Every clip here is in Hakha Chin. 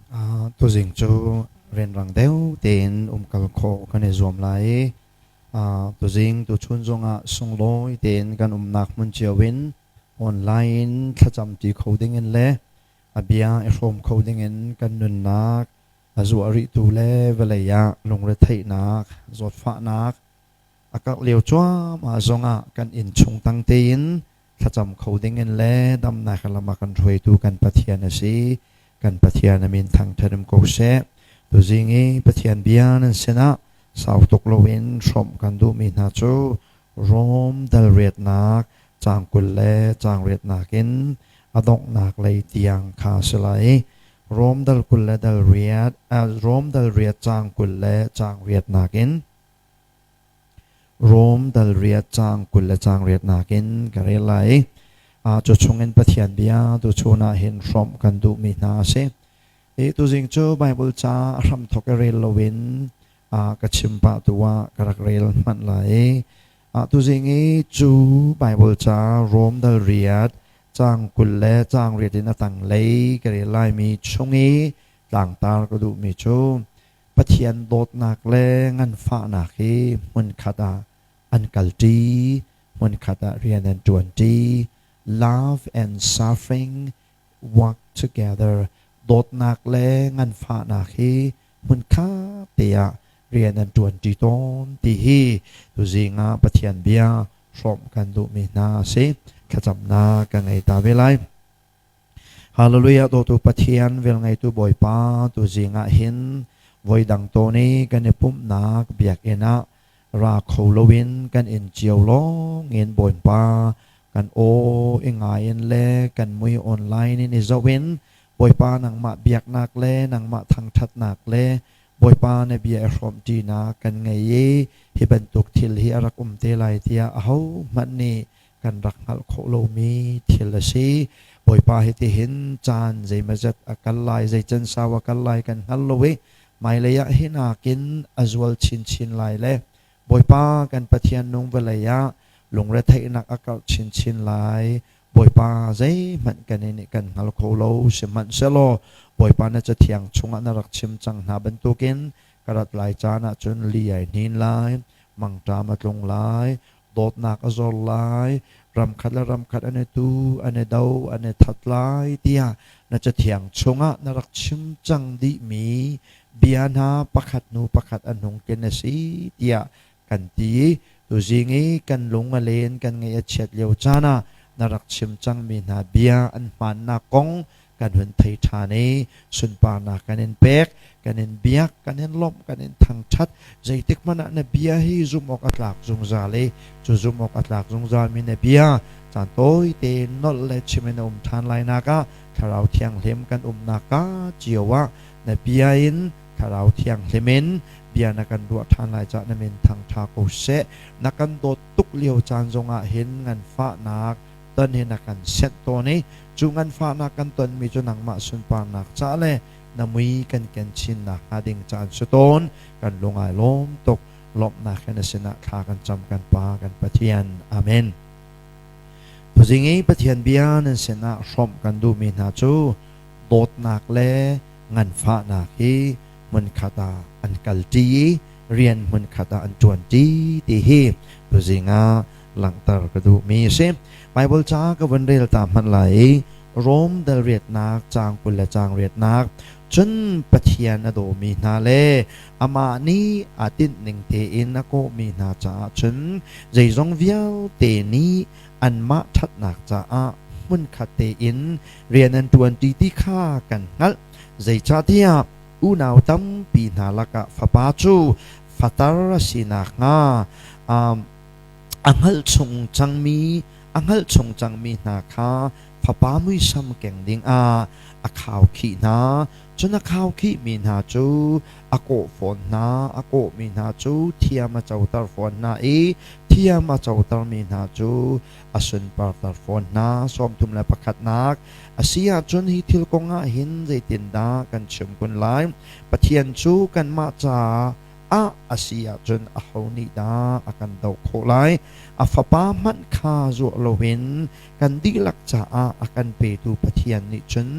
Tuzing cu rianrang deuh tein umkal khawh kan i zuam lai i tuzing tuchun zongah sunglawi tein kan umnak hmun cio in online in thlacam ṭi kho dingin le a bia i hrawm kho dingin kan nunnak a zuah rihtu le vawlei ah lungretheihnak, zawtfahnak a karh lio cuahmah zongah kan innchung tang tein thlacam kho dingin le damnak lam a kan hruaitu kan Pathian a si. Kan Pathian a min thangṭhat um ko seh. Tuzing i Pathian bia nan sinah sau tuk loin hrawmh kan duhmi hna cu Rom dal riatnak caang 20 le caang riatnak in a donghnak lei tiang kha a si lai. Rom dal 20 le dal riat, Rom dal riat caang 20 le caang riatnak in Rom dal riat caang 20 le caang riatnak in ka rel lai. Cu chungin Pathian bia tuchun ah hin hrawmh kan duhmi hna a si. Hi tuzing cu Baibal ca a hramthawk i rel loin ka chim pah tu ah ka rak rel hmanh lai. Tuzing i cu Baibal ca Rom dal riat caang 20 le caang riat in a tanglei ka rel laimi chung i tlangtar ka duhmi cu Pathian dawtnak le nganfahnak hi hmunkhat ah an kalṭi, hmunkhat ah rian an ṭuanṭi. Love and suffering work together. Dawtnak le nganfahnak hi hmunkhat te ah rian an ṭuanṭi tawn ti hi tuzing ah Pathian bia hrawmh kan duhmi hna a si. Thlacamnak ka ngei ta ve lai. Hallelujah dawtu Pathian velngeitu Bawipa tuzing ah hin voidang tawn i kan i pumhnak biakinn ah ra kho loin kan inn cio lawng in Bawipa kan aw i ngai in le kan mui online in i zoh in Bawipa nangmah biaknak le nangmah thangṭhatnak le Bawipa na bia i hrawmṭinak kan ngei i hi bantuk thil hi a rak um te lai tiah ahohmanh nih kan rak hngalh khawh lomi thil a si. Bawipa hitihin caan zeimazat a kal lai, zei can sau a kal lai kan hngal lo i hmailei ah hi nakin a zual chinchin lai le Bawipa kan Pathian nung vawlei ah lungretheihnak a karh chinchin lai. Bawipa zeihmanh kan in kan hngal kho lo sihmanhsehlaw Bawipa na cathiang chungah na rak chim cang hna bantukin ka rat lai caan ahcun li ai hnin lai, mangṭam a tlung lai, dawtnak a zor lai, ramkhat le ramkhat an i tu, an i do, an i that lai tiah na cathiang chungah na rak chim cang dihmi bia hna pakhat hnu pakhat an hung tlin a si tiah kan ti i tuzing i kan lung a len kan ngaih a chiat lio caan ah na rak chim cangmi hna bia an hmaannak kong kan hun thei ṭhan i sunparnak kan in pek, kan in biak, kan in lawmh, kan in thangṭhat. Zeitik hmanh ah na bia hi zumh awk a tlak zungzal i cu zumh awk a tlak zungzalmi na bia caan tawite nolh le chim in a um ṭhan lai nak ah Thlarau Thianghlim kan umnak ka cio ah na bia in Thlarau Thianghlim in bia na kan ruah ṭhan lai cah na min thangṭha ko seh. Na kan dawt tuk lio caan zongah hin nganfahnak ton hi na kan senh tawn i cu nganfahnak kan tonmi cu nangmah sunparnak ca le na mui kan ken chinnak hnga ding caan si tawn. Kan lung ai lawm tuk. Lawmhnak he na sinah thla kan cam kan Pa kan Pathian. Amen. Tuzing i Pathian bia nan sinah hrawmh kan duhmi hna cu dawtnak le nganfahnak hi hmunkhat ah an kalṭi i rian hmunkhat ah an ṭuanṭi ti hi tuzing ah langhter ka duhmi a si. Baibal ca ka vun rel ta hmanh lai i Rom dal riatnak caang 20 le caang riatnak cun Pathian a dawmi hna le amah nih aa tinh ning tein a kawhmi hna caah cun zeizong vialte nih anmah ṭhatnak caah hmunkhat tein rian an ṭuanṭi ti kha kan hngalh. Zeicahtiah unau tampi hna lakah fapa cu fatar a si nakhnga a hngalh chung cangmi a hngalh chung cangmi hna kha fapa muisam keng dingah a khaukhih hna. Cun a khaukhihmi hna cu a kawh fawn hna, a kawhmi hna cu thiam a coter fawn hna i thiam a cotermi hna cu a sunparter fawn hna. 31nak a si ahcun hi thil kong ah hin zeitindah kan chim kun lai? Pathian cu kanmah caah ah a si ahcun aho nih dah a kan doh khawh lai? A fapa hmanh kha zuah loin kan dihlak caah a kan petu Pathian nih cun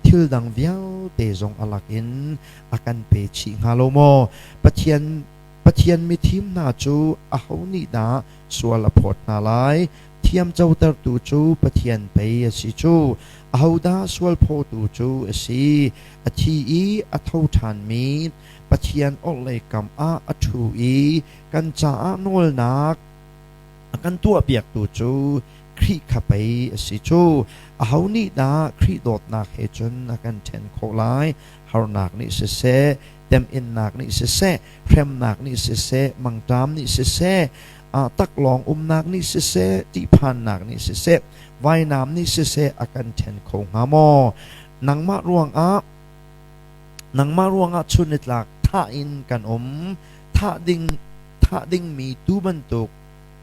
thil dang vialte zong a lakin a kan pe chih hnga lo maw? Pathian Pathian mithim hna cu aho nih dah sual a phawt hna lai? Thiamcotertu cu Pathian pei a si cu. Ahodah sualphawtu cu a si? A thi i a tho ṭhanmi Pathian orhlei kam ah a ṭhu i kan caah nawlnak a kan tuahpiaktu cu Khrih kha pei a si cu. Aho nih dah Khrih dawtnak he cun a kan ṭhen khawh lai? Harnak nih siseh, temhinnak nih siseh, hremnak nih siseh, mangṭam nih siseh, taklawng umnak nih siseh, ṭihphannak nih siseh, vainam nih siseh a kan ṭhen kho hnga maw? Nangmah ruangah nangmah ruangah chun nitlak thah in kan um, thah ding thah dingmi tuu bantuk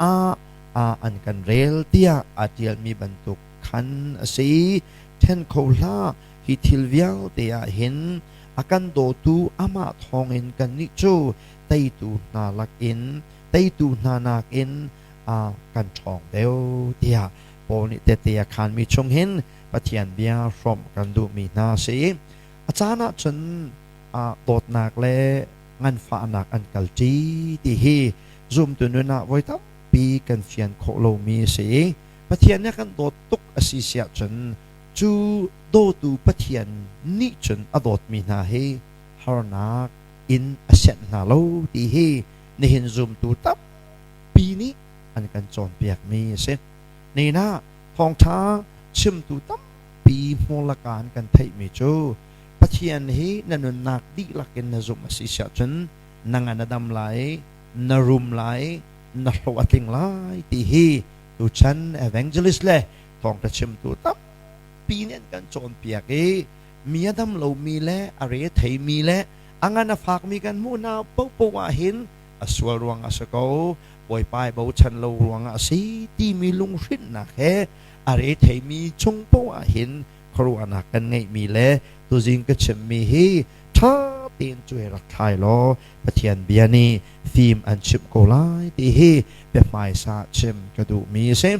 ah an kan rel tiah aa ṭialmi bantuk khan a si. Ṭhen kho hlah, hi thil vialte ah hin a kan dawtu amah thawngin kannih cu teitu hna lakin teitu hna nakin a kan ṭhawng deuh tiah Paul nih tehte a khaanmi chung hin Pathian bia hrawmh kan duhmi hna a si. A caan ah cun dawtnak le nganfahnak an kalṭi ti hi zumtu nun ah voi tampi kan fian khawh lomi a si. Pathian nih a kan dawt tuk a si si ahcun cu dawtu Pathian nih cun a dawtmi hna hi harnak in a sianh hna lo ti hi nihin zumtu tampi nih an kan cawnpiakmi a si. Nihin ah thawngṭha chimtu tampi hmurlaka an kan theihmi cu Pathian hi na nunnak dihlak in na zumh a si si ahcun na ngan a dam lai, na rum lai, na hlawh a tling lai ti hi tuchan evangelist le thawngṭha chimtu tampi nih an kan cawnpiak i mi a dam lomi le a re theimi le a ngan a fakmi kan hmuh hna paohpaoh ah hin a sual ruangah a si ko Bawipa i bochan lo ruangah a si timi lunghrinhnak he a re theimi chung paoh ah hin khuaruahnak kan ngeihmi le tuzing ka chimmi hi ṭha tein cuai rak thlai law Pathian bia nih fim an chimh ko lai ti hi biahmaisa chim ka duhmi a si.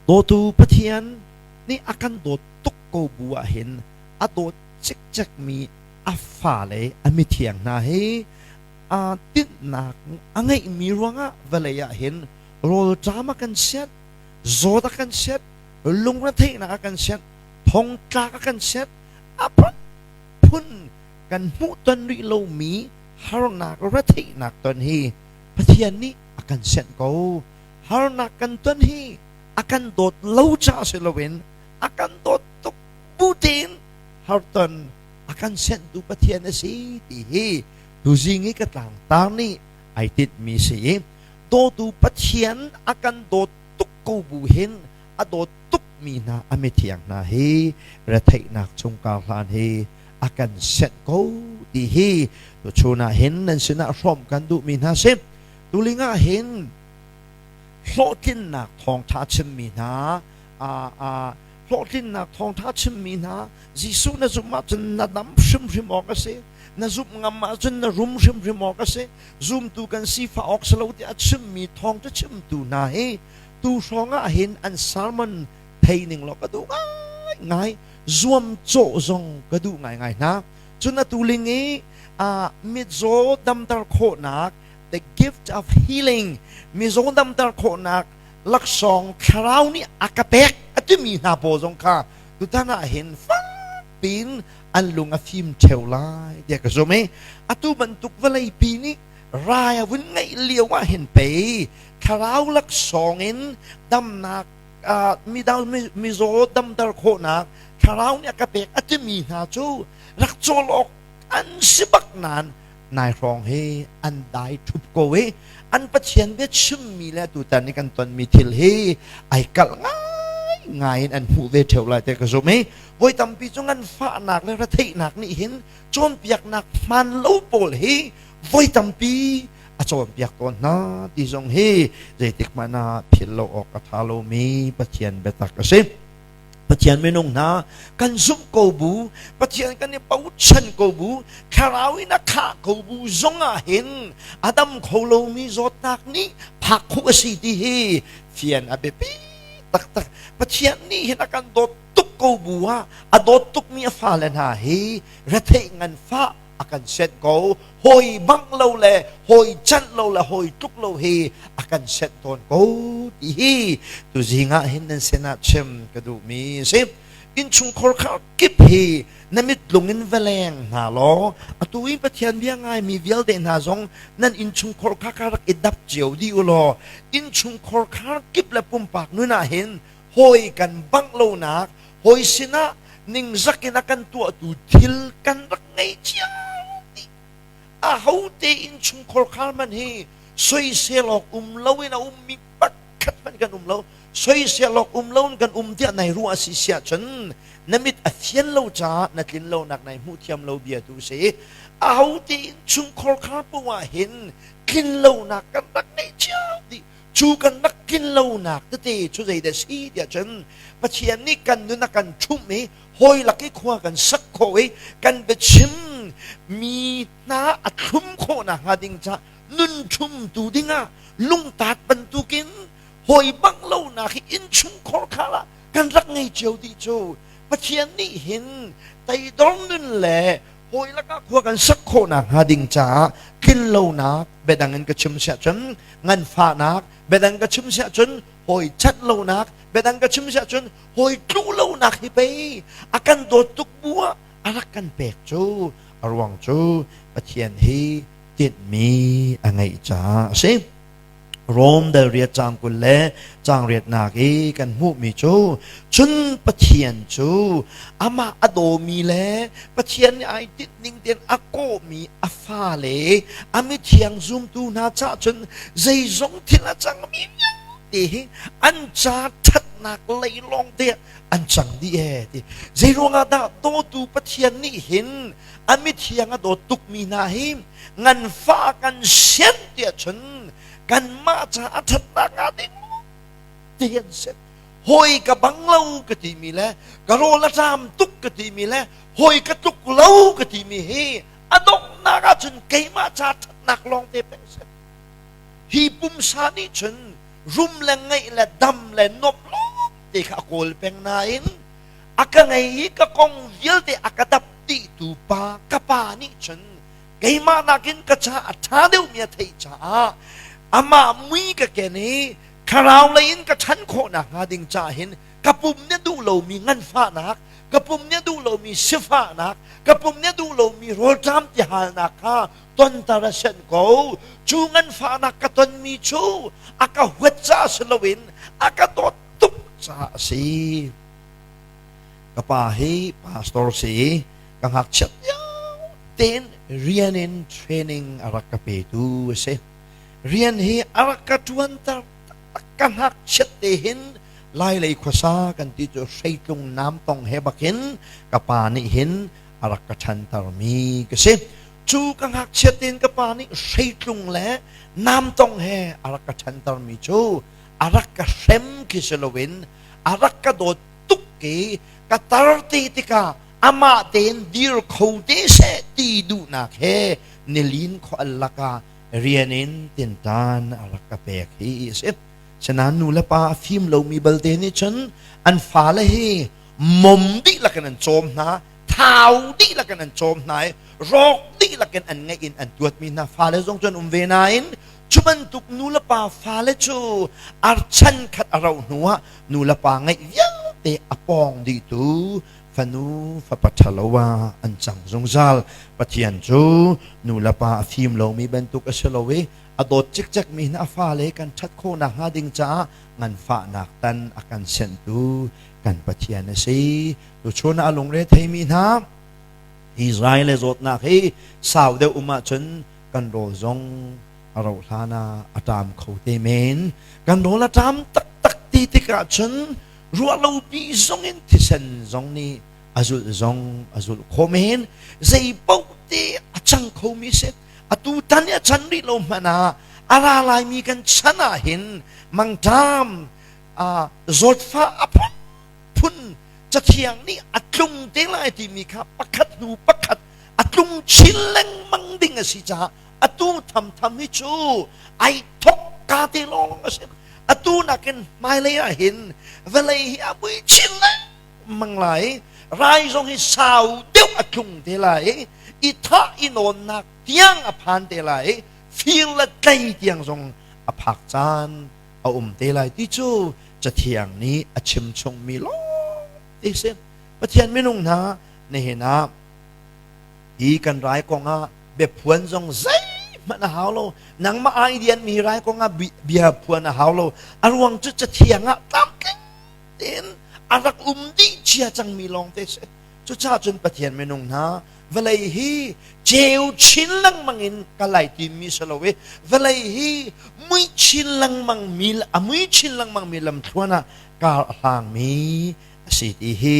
Dawtu Pathian nih a kan dawt tuk ko bu ah hin a dawt cikcekmi a fale a mithiang hna hi aa tinhnak a ngeihmi ruangah vawlei ah hin rawlṭam a kan sianh, zawt a kan sianh, lungretheihnak a kan sianh, thongtlak a kan sianh, a phunphun kan hmuhton rih lomi harnak retheihnak ton hi Pathian nih a kan sianh ko. Harnak kan ton hi a kan dawt lo caah si loin a kan dawt tuk bu tein harton a kan sianhtu Pathian a si ti hi tuzing i ka tlangtar nih ai tinhmi si i dawtu Pathian a kan dawt tuk ko bu hin a dawt tukmi hna a mithiang hna hi retheihnak chung kar hlan hi a kan senh ko ti hi tuchun ah hin nan sinah hrawmh kan duhmi hna si. Tuling ah hin hlawhtlinnak thawngṭha chimmi hna hlawhtlinnak thawngṭha chimmi hna Jesuh na zumh ahcun na dam hrimhrim awk a si na zumh ngam ahcun na rum hrimhrim awk a si zumtu kan sifah awk si lo tiah a chimmi thawngṭha chimtu hna hi tu hrawng ah hin an sermon thei ning law ka duh ngai ngai zuamcawh zong ka duh ngai ngai hna cun atu ling i mitzaw damter khawhnak the gift of healing mizaw damter khawhnak laksawng thlarau nih a ka pek a timi hna pawl zong kha tutan ah hin fakpiin an lung a fim ṭheo lai tiah ka zum i atu bantuk vawleipi nih rai a vun ngeih lio ah hin pei thlarau laksawng in damnak midang mizaw damter khawhnak thlarau nih a ka pek a timi hna cu rak cawl awk an si bak nain nai hrawng hi an dai ṭhup ko i an Pathian bia chimmi le tutan i kan tonmi thil hi ai kalh ngai ngai in an hmuh ve ṭheo lai te ka zum i voi tampi cu nganfahnak le retheihnak nih hin cawnpiaknak hmaan lo pawl hi voi tampi a cawnpiak tawn hna ti zong hi zeitik hmanh ah philh lo awk a ṭha lomi Pathian biatak a si. Pathian minung hna kan zumh ko bu, Pathian kan i bochan ko bu, thlarau in a khah ko bu zong ah hin a dam kho lomi zawtnak nih phak khawh a si ti hi fian a biapi taktak. Pathian nih hin a kan dawt tuk ko. ko bu ah a dawt tukmi a fale hna hi retheih nganfah a kan senh ko. Hawi bang lo le hawi canh lo le hawi tluk lo hi a kan senh tawn ko ti hi tuzing ah hin nan sinah chim ka duhmi a si. Innchungkhar khar kip hi na mit lung in va leng hna law atu i Pathian bia ngaimi vialte hna zong nan innchungkhar kha ka rak i dap cio dih u law innchungkhar khar kip le pumpak nun ah hin hawi kan bangh lonak hawi sinah ningzak in a kan tuahtu thil kan rak ngei cio dih. Ahote innchungkhar khar man hi soisel awk um loin a ummi pakhat hmanh kan um lo. Soisel awk um loin kan um tiah nai ruah a si siah cun na mit a fian lo caah na tlin lonak nai hmuh thiam lo bia tu si. Ahote innchungkhar khar poah ah hin tlin lonak kan rak ngeih cio dih. Cu kan rak tlin lonak tete cu zeidah si tiah cun Pathian nih kan nun a kan ṭhumh i hawi lak i khua kan sak khawh i kan biachim mi hna a thlum khawh nakhnga ding caah nun ṭhumtu dingah lungtat bantukin hawi bang lonak hi innchungkhar khal ah kan rak ngei cio dih cu. Pathian nih hin teidor nun le hawi lakah khua kan sak khawh nakhnga ding caah tlinlonak, biadang in ka chim siah cun nganfahnak, biadang ka chim siah cun hawi cat lonak, biadang ka chim siah cun hawi tluh lonak hi pei a kan dawt tuk bu ah a rak kan pek cu. A ruang cu Pathian hi tinhmi a ngeih caah a si. Rom dal riat caang 20 le caang riatnak i kan hmuhmi cu cun Pathian cu amah a dawmi le Pathian nih ai tinh ning tein a kawhmi a fale a mithiang zumtu hna caah cun zeizong thil a cangmi vialte hi an ca ṭhatnak lei lawng te an cang dih ee ti. Zeiruangah dah dawtu Pathian nih hin a mithiang a dawt tukmi hna hi nganfah kan sian tiah cun kanmah ca a ṭhatnak hnga ding ti an si. Hawi ka bang lo ka timi le ka rawl a ṭam tuk ka timi le hawi ka tluk lo ka timi hi a donghnak ahcun keimah ca ṭhatnak lawng te peng si. Hi pumsa nih cun rum le ngeih le dam le nuamh lawng te kha a kawl peng nain a ka ngei i ka kong vialte a ka dap dihtu pa ka pa nih cun keimah nakin ka ca a ṭha deuhmi a theih caah amah mui ka ken i thlarau lei in ka ṭhan khawh nakhnga ding caah hin ka pum nih a duh lomi nganfahnak, ka pum nih a duh lomi sifahnak, ka pum nih a duh lomi rawlṭam tihalnak kha tonter a sianh ko. Cu nganfahnak ka tonmi cu a ka huat caah si loin a ka dawt tuk caah a si. Ka pa hi pastor si i ka ngakchiat lio tein rian in training a rak ka petu a si. Rian hi a rak ka ṭuanter taktak. Ka ngakchiat te hin Lailei khuasa kan ti cu hreitlung namtong he bakin ka pa nih hin a rak ka ṭhantermi ka si. Cu ka ngakchiat tein ka pa nih hreitlung le namtong he a rak ka ṭhantermi cu a rak ka hrem khi si loin a rak ka dawt tuk i ka tar te tikah amah tein dir kho te seh ti duhnak he nilin khua al lakah rian in tinṭan a rak ka pek hi a si. Sinain nu le pa a fim lomi balte nih cun an fale hi mom dihlak in an cawm hna, thau dihlak in an cawm hna i rawk dihlak in an ngeih in an tuatmi hna fale zong cu an um ve nain cu bantuk nu le pa fale cu ar chan khat a rauh hnuah nu le pa ngeih vialte a pawng dihtu fanu fapa ṭhalo ah an cang zungzal. Pathian cu nu le pa a fim lomi bantuk a si lo i a dawt cikcekmi hna a fale kan ṭhat khawh nakhnga ding caah nganfahnak tan a kan senhtu kan Pathian a si. Tuchun ah a lungre theimi hna Israel le zawtnak hi sau deuh um ahcun kan rawl zong a rauh hlan ah a ṭam kho te men. Kan rawl a ṭam taktak ti tikah cun ruahlopi zong in thisen zong nih a zulh zong a zulh khawh men. Zei paoh te a cang khomi si. Atu tan i a can rih lo hmanh ah a ra laimi kan chan ah hin mangṭam zawtfah a phun Cathiang nih a tlung te lai timi kha pakhat hnu pakhat a tlung chin lengmang ding a si caah atu thamtham hi cu ai thok ka te lawng a si. Atu nakin hmailei ah hin vawlei hi a mui chin lengmang. lengmang lai. Rai zong hi sau deuh a tlung te lai. I thah i nawnnak tiang a phan te lai. Fir le tlei tiang zong a phak caan a um te lai ti cu Cathiang nih a chim chungmi lawng te si. Pathian minung hna nihin ah hi kan rai kong ah biaphuan zong zeihmanh a hau lo. Nangmah ai dianmi rai kong ah bia phuan a hau lo. A ruang cu Cathiang ah tlamtling tein a rak um dih cia cangmi lawng te si. Cucaah cun Pathian minung hna vawlei hi ceu chin lengmang in ka lai timi si lo i vawlei hi mui chin lengmang mi a mui chin lengmang mi lamthluan ah kar a hlangmi a si ti hi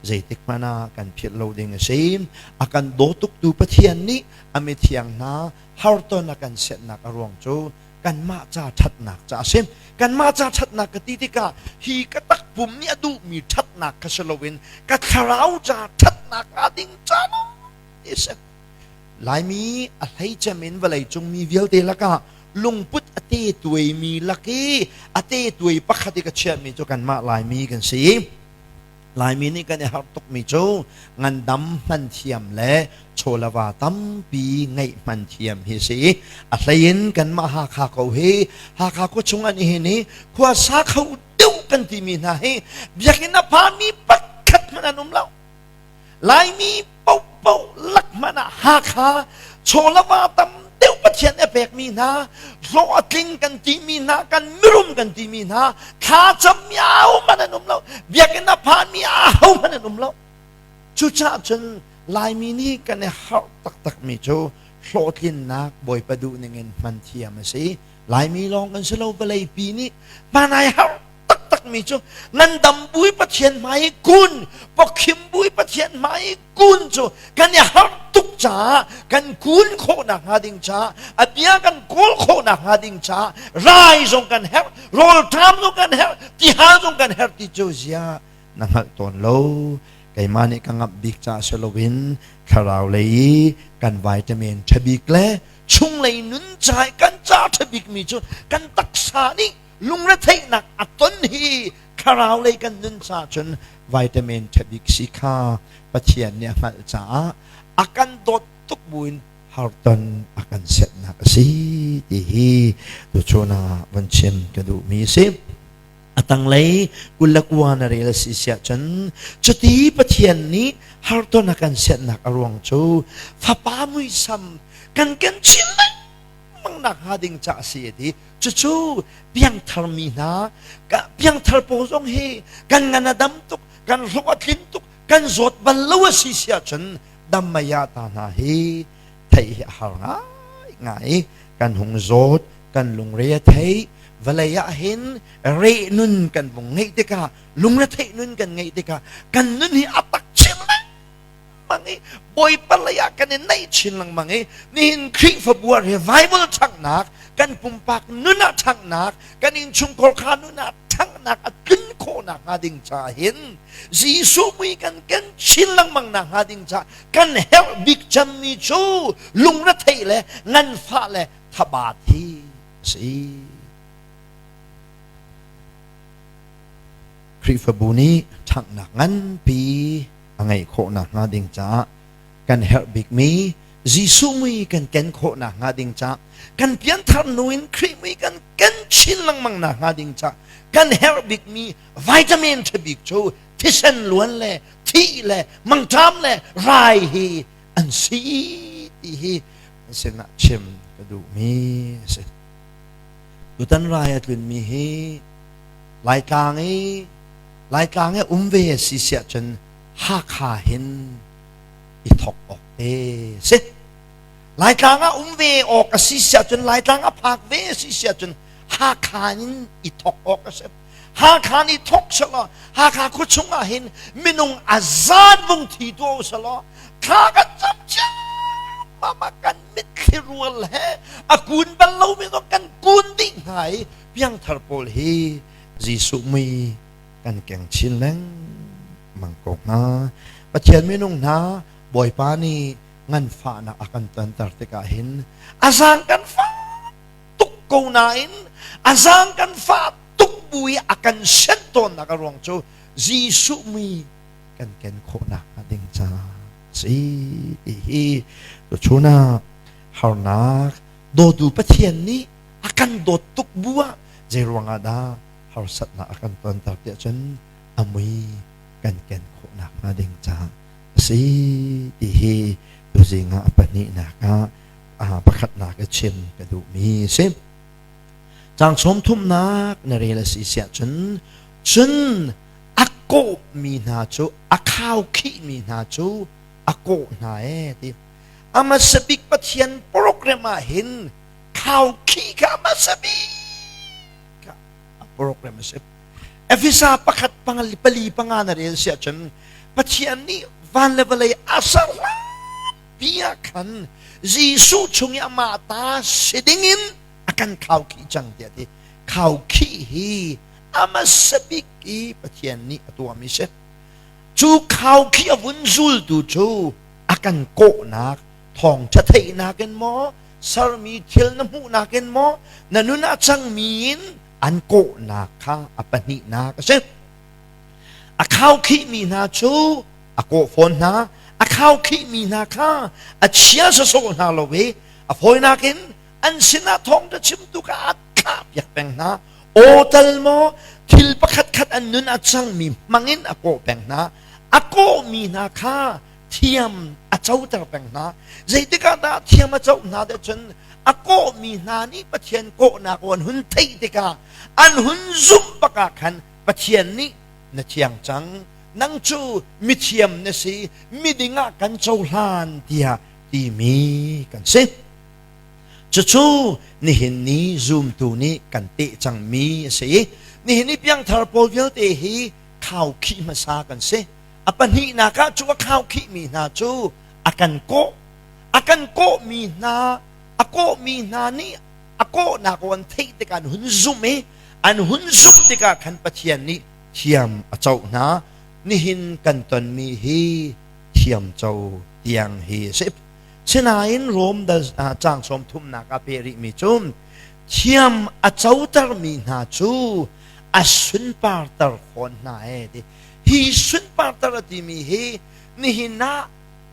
zeitik hmanh ah kan philh lo ding a si. A kan daw tuktu Pathian nih a mithiang hna harton a kan setnak a ruang cu kanmah ca ṭhatnak ca a si. Kanmah ca ṭhatnak ka ti tikah hi ka takpum nih a duhmi ṭhatnak kha si loin ka thlarau ca ṭhatnak hnga ding ca ti a si. Laimi a hleicem in vawleicung mi vialte lakah lungput a te tuaimi lak i a te tuai pakhat i ka chiahmi cu kanmah Laimi kan si. Laimi nih kan i harh tukmi cu ngandam hman thiam le chawlava tampi ngeih hman thiam hi si. A hleiin kanmah Hakha ko hi Hakha khua chung an hin i khua sa kho deuh kan timi hna hi biakinn a phami pakhat hmanh an um lo. Laimi paohpaoh lak hmanh ah Hakha chawlava tam deuh Pathian a pekmi hna, hlawh a tling kan timi hna, kan mirum kan timi hna, thlacammi ahohmanh an um lo, biakinn a phanmi ahohmanh an um lo. Cucaah cun Laimi nih kan i harh taktakmi cu hlawhtlinnak Bawipa duh ningin hman thiam a si. Laimi lawng kan si lo, vawleipi nih hman ai harh taktakmi cu ngandam bui Pathian hmai i kun pawkhim bui Pathian hmai i kun cu kan i harh tuk caah kan kun khawhnak hnga ding caah a bia kan kawl khawhnak hnga ding caah rai zong kan herh rawlṭam zong kan herh tihal zong kan herh ti cu zia na hngalh tawn lo. Keimah nih ka ngamh bik caah si loin thlarau lei i kan vitamin ṭha bik le chunglei nun ca i kan ca ṭha bikmi cu kan taksa nih lungretheihnak a ton hi thlarau lei kan nun caah cun vitamin ṭha bik si kha Pathian nih a hngalh caah a kan dawt tuk buin harton a kan setnak a si ti hi tuchun ah van chim ka duhmi a si. A tanglei 29 na rel a si siah cun cuti Pathian nih harton a kan setnak a ruang cu fapa muisam kan ken chin lengmang nak hnga ding ca a si a ti. Cucu piangthar mi hna, piangthar pawl zong hi kan ngan a dam tuk, kan hlawh a tlin tuk, kan zawt bal lo a si si ahcun dammaya ta hna hi theih hi a har ngai ngai. Kan hung zawt, kan lungre a thei, vawlei ah hin reh nun kan vung ngeih tikah, lungre theih nun kan ngeih tikah kan nun hi a tak chin lengmang i Bawipa lei ah kan i naih chin lengmang i nihin Khrihfabu ah revival ṭhanghnak, kan pumpak nun ah ṭhanghnak, kan innchungkhar kha nun ah ṭhanghnak a tlun khawh nakhnga ding caah hin Jesuh mui kan ken chin lengmang nakhnga ding caah kan herh bik cemmi cu lungretheih le nganfah le thabat hi a si. Khrihfabu nih ṭhanghnak nganpi a ngeih khawh nakhnga ding caah kan herh bikmi Jesuh mui kan ken khawh nakhnga ding caah kan pianthar hnu in Khrih mui kan ken chin lengmang nakhnga ding caah kan herh bikmi vitamin ṭha bik cu thisen luan le thih le mangṭam le rai hi an si ti hi sinah chim ka duhmi a si. Tutan rai a tlunmi hi Laitlang i Laitlang i um ve a si siah cun Hakha hin i thawk awk te si. Laitlang ah um ve awk a si siah cun Laitlang a phak ve a si siah cun Hakha in i thawk awk a si. Hakha nih thawk selaw Hakha khua chung ah hin minung a zan vung thi tuah u selaw thla kan cam ciammam ah kan mitthli rual he a kun bal lomi zong kan kun dih hna i piangthar pawl hi Jesuh mui kan keng chin lengmang ko hnga. Pathian minung hna Bawipa nih nganfahnak a kan tonter tikah hin a zaang kan fah tuk ko nain a zaang kan fah tuk bu i a kan senh tawnnak a ruang cu Jesuh mui kan ken khawhnak hnga ding caah si ti hi tuchun ah harnak dawtu Pathian nih a kan dawt tuk bu ah zei ruangah dah harsatnak a kan tonter tiah cun a mui kan ken khawhnak hnga ding caah a si ti hi tuzing ah a pahnihnak ah pakhatnak i chim ka duhmi a si. Caang sawm thumnak na rel a si siah cun cun a kawhmi hna cu a khaukhihmi hna cu a kawh hna ee ti. A hmasa bik Pathian program ah hin khaukhih kha a hmasa bik a program a si. Efesa pakhat pangali pali panga na rel siah cun Pathian nih van le vawlei a ser hlanpi ah khan Jesuh chung i amah ta si dingin a kan khaukhih cang tiah ti. Khaukhih hi a hmasa bik i Pathian nih a tuahmi si. Cu khaukhih a vun zultu cu a kan kawhnak thawngṭha theihnak in maw sermi thil na hmuhnak in maw na nun ah cangmi in an kawhnak kha a pahnihnak a si. A khaukhihmi hna cu a kawh fawn hna. A khaukhihmi hna kha a chia sawsawh hna lo i a fawinak in an sinah thawngṭha chimtu kha a thlah piak peng hna. Aw tal maw thil pakhat khat an nun a cangmi hmangin a kawh peng hna. A kawhmi hna kha thiam a coter peng hna. Zeitik ah dah thiam a co hna deh cun a kawhmi hna nih Pathian kawhnak aw an hun theih tikah an hun zumh bak ah khan Pathian nih na thiang cang nang cu mithiam na si miding ah kan cohlan tiah timi kan si. Cucu nihin ni zumtu nih kan teh cangmi a si i nihin ni piangthar pawl vialte hi khaukhih hmasa kan si. A pahnihnak ah cu a khaukhihmi hna cu a kan kawh. A kan kawhmi hna, a kawhmi hna nih a kawhnak aw an theih tikah an hun zumh i an hun zumh tikah khan Pathian nih thiam a coh hna. Nihin kan tonmi hi thiam co tiang hi a si. Sinain Rom dal caang sawm thumnak ah peh rihmi cu thiam a cotermi hna cu a sunparter fawn hna ee ti. Hi sunparter a timi hi nihin ah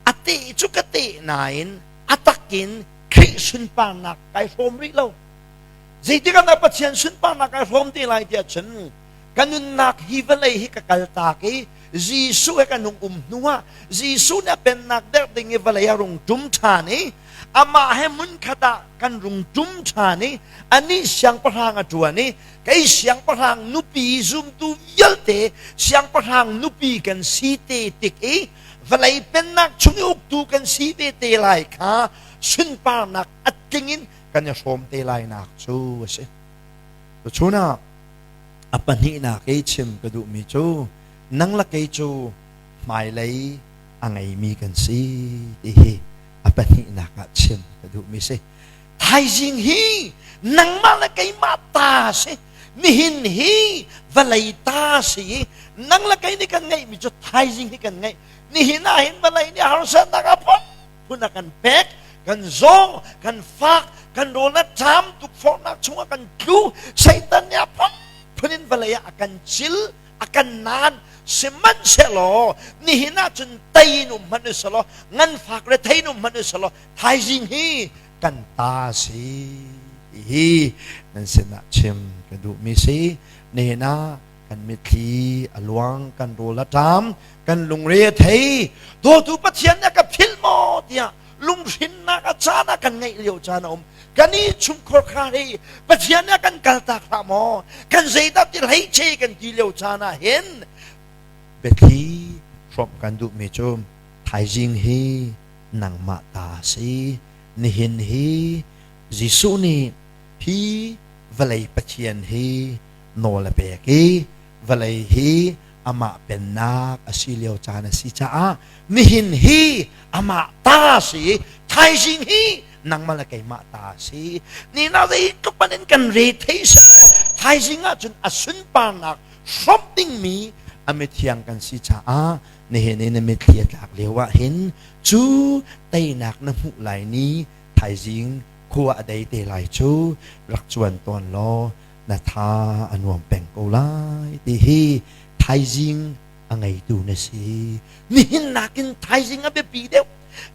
a teh cu ka teh nain a takin Khrih sunparnak kai hrawm rih lo. Zeitik ah dah Pathian sunparnak kai hrawm te lai tiah cun ka nunnak hi vawlei hi ka kaltak i Jesuh he kan hung um hnuah Jesuh nih a pennak derh ding i vawlei a rung ṭum ṭhan i amah he hmunkhat ah kan rung ṭum ṭhan i anih siangpahrang a ṭuan i kei siangpahrang nupi zumtu vialte siangpahrang nupi kan si te tik i vawlei pennak chung i uktu kan si ve te lai kha sunparnak a tling in kan i hrawm te lainak cu a si. Tuchun ah a pahnihnak i chim ka duhmi cu nang le kei cu hmailei a ngeimi kan si ti hi a pahnihnak ah chim ka duhmi si. Thaizing hi nangmah le keimah ta si. Nihin hi vawlei ta si i nang le kei nih kan ngeihmi cu thaizing hi kan ngeih. Nihin ah hin vawlei nih harsatnak a phun phun a kan pek kan zaw kan fak kan rawl a ṭam tukforhnak chungah kan tlu Satan nih a phunphun in vawlei ah a kan cil a kan naan sihmanhsehlaw nihin ah cun tei in um hmanh usalaw nganfak rethei in um hmanh usalaw thaizing hi kan ta si hi nan sinah chim ka duhmi si nihin ah kan mitthli a luang kan rawl a ṭam kan lungre a thei dawtu Pathian nih a ka philh maw tiah lunghrinnak a caan ah kan ngeih lio caan a um kan i chungkhur kha hi Pathian nih a kan kaltak hlah maw kan zeidah ti hlei che kan ti lio caan ah hin biathli hrawmh kan duhmi cu thaizing hi nangmah ta si nihin hi Jesuh nih hi vawlei Pathian hi nawl a pek i vawlei hi amah pennak a si lio caan a si caah nihin hi amah ta si i thaizing hi nangmah le keimah ta si ni na zeitluk man in kan re thei selaw thaizing ah cun a sunparnak hrawmh dingmi a mithiang kan si caah nihin i na mitthli a tlak lio ah hin cu teinak na hmuh lai ni thaizing khua a dei te lai cu rak cuan tawn law na tha a nuam peng ko lai ti hi thaizing a a ngeitu na si. Nihin nakin thaizing a biapi deuh.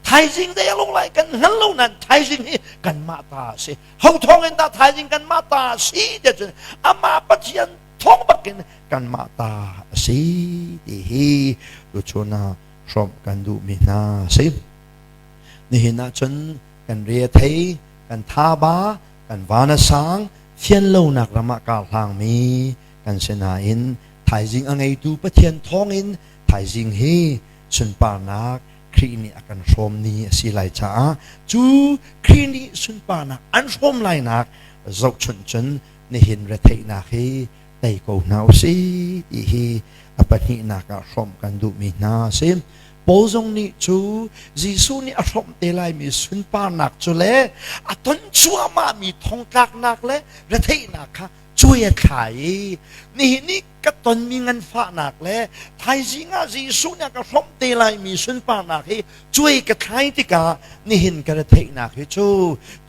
Thaizing zei a lo lai kan hngal lo nain thaizing hi kanmah ta a si. Ho thawng in dah thaizing kanmah ta a si tiah cun amah Pathian thawng bakin kanmah ta a si ti hi tuchun ah hrawmh kan duhmi hna a si. Nihin ah cun kan re a thei, kan thaba, kan van a sang, fian lonak ram ah kar hlangmi kan si nain thaizing a ngeitu Pathian thawngin thaizing hi sunparnak Khrih nih a kan hrawm ni a si lai caah cu Khrih nih sunparnak an hrawm lainak zohchunh cun nihin retheihnak hi tei ko hna u sih ti hi a pahnihnak ah hrawmh kan duhmi hna a si. Paul zong nih cu Jesuh nih a hrawmh te laimi sunparnak cu le a ton cuahmahmi thongtlaknak le retheihnak kha cuai a thlai i nihin i ka tonmi nganfahnak le thaizing ah Jesuh nih a ka hrawmh te laimi sunparnak hi cuai ka thlai tikah nihin ka retheihnak hi cu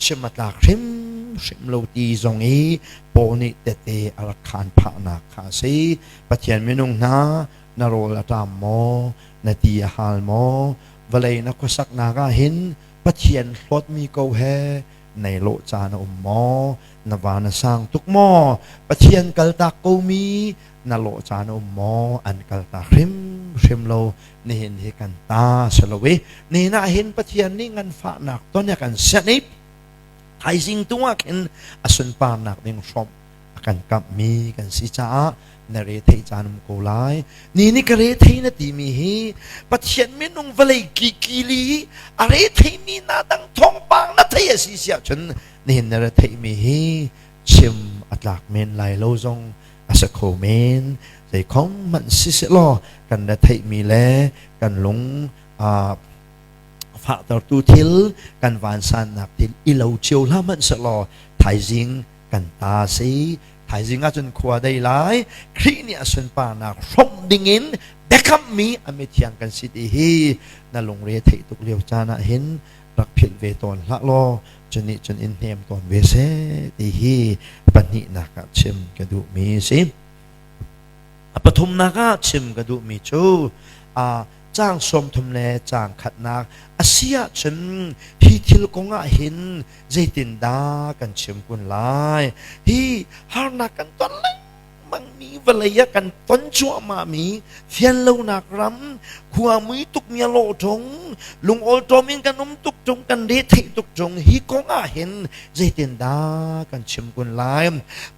chim a tlak hrimhrim lo ti zong i Paul nih tete a rak khaan phahnak kha a si. Pathian minung hna na rawl a ṭam maw? Na ti a hal maw? Vawlei na khuasaknak ah hin Pathian hlawtmi ko he nei lawh caan a um maw? Na van a sang tuk maw? Pathian kaltak komi na lawh caan a um maw? An kaltak hrimhrim lo. Nihin hi kan ta si lo i nihin ah hin Pathian nih nganfahnak ton a kan sianh i thaizing tu ah khin a sunparnak ding hrawmh a kan kamhmi kan si caah na re thei caan um ko lai. Ni ni ka re thei na timi hi Pathian minung vawlei kikili a re theimi na dang thawngpang na thei a si si ahcun nihin na ra theihmi hi chim a tlak men lai lo zong a si kho men. Zeikhom hmanh si sehlaw kan ra theihmi le kan lung fahtertu thil kan vansannak thil i lo cio hlah hmanh sehlaw thaizing kan ta si. Thaizing ah cun khua dei lai. Khrih nih a sunparnak hrawmh dingin biakammi a mithiang kan si ti hi na lungre theih tuk lio caan ah hin rak philh ve tawn hlah law cu nih cun in hnem tawn ve seh ti hi pahnihnak ah chim ka duhmi a si. A pathumnak ah chim ka duhmi cu caang 30 le caang khatnak a si ahcun hi thil kong ah hin zeitindah kan chim kun lai? Hi harnak kan ton lengmangmi vawlei ah kan ton cuahmahmi fianlonak ram khua mui tukmi a lawh ṭung lungawlṭawm in kan um tuk ṭung kan retheih tuk ṭung hi kong ah hin zeitindah kan chim kun lai?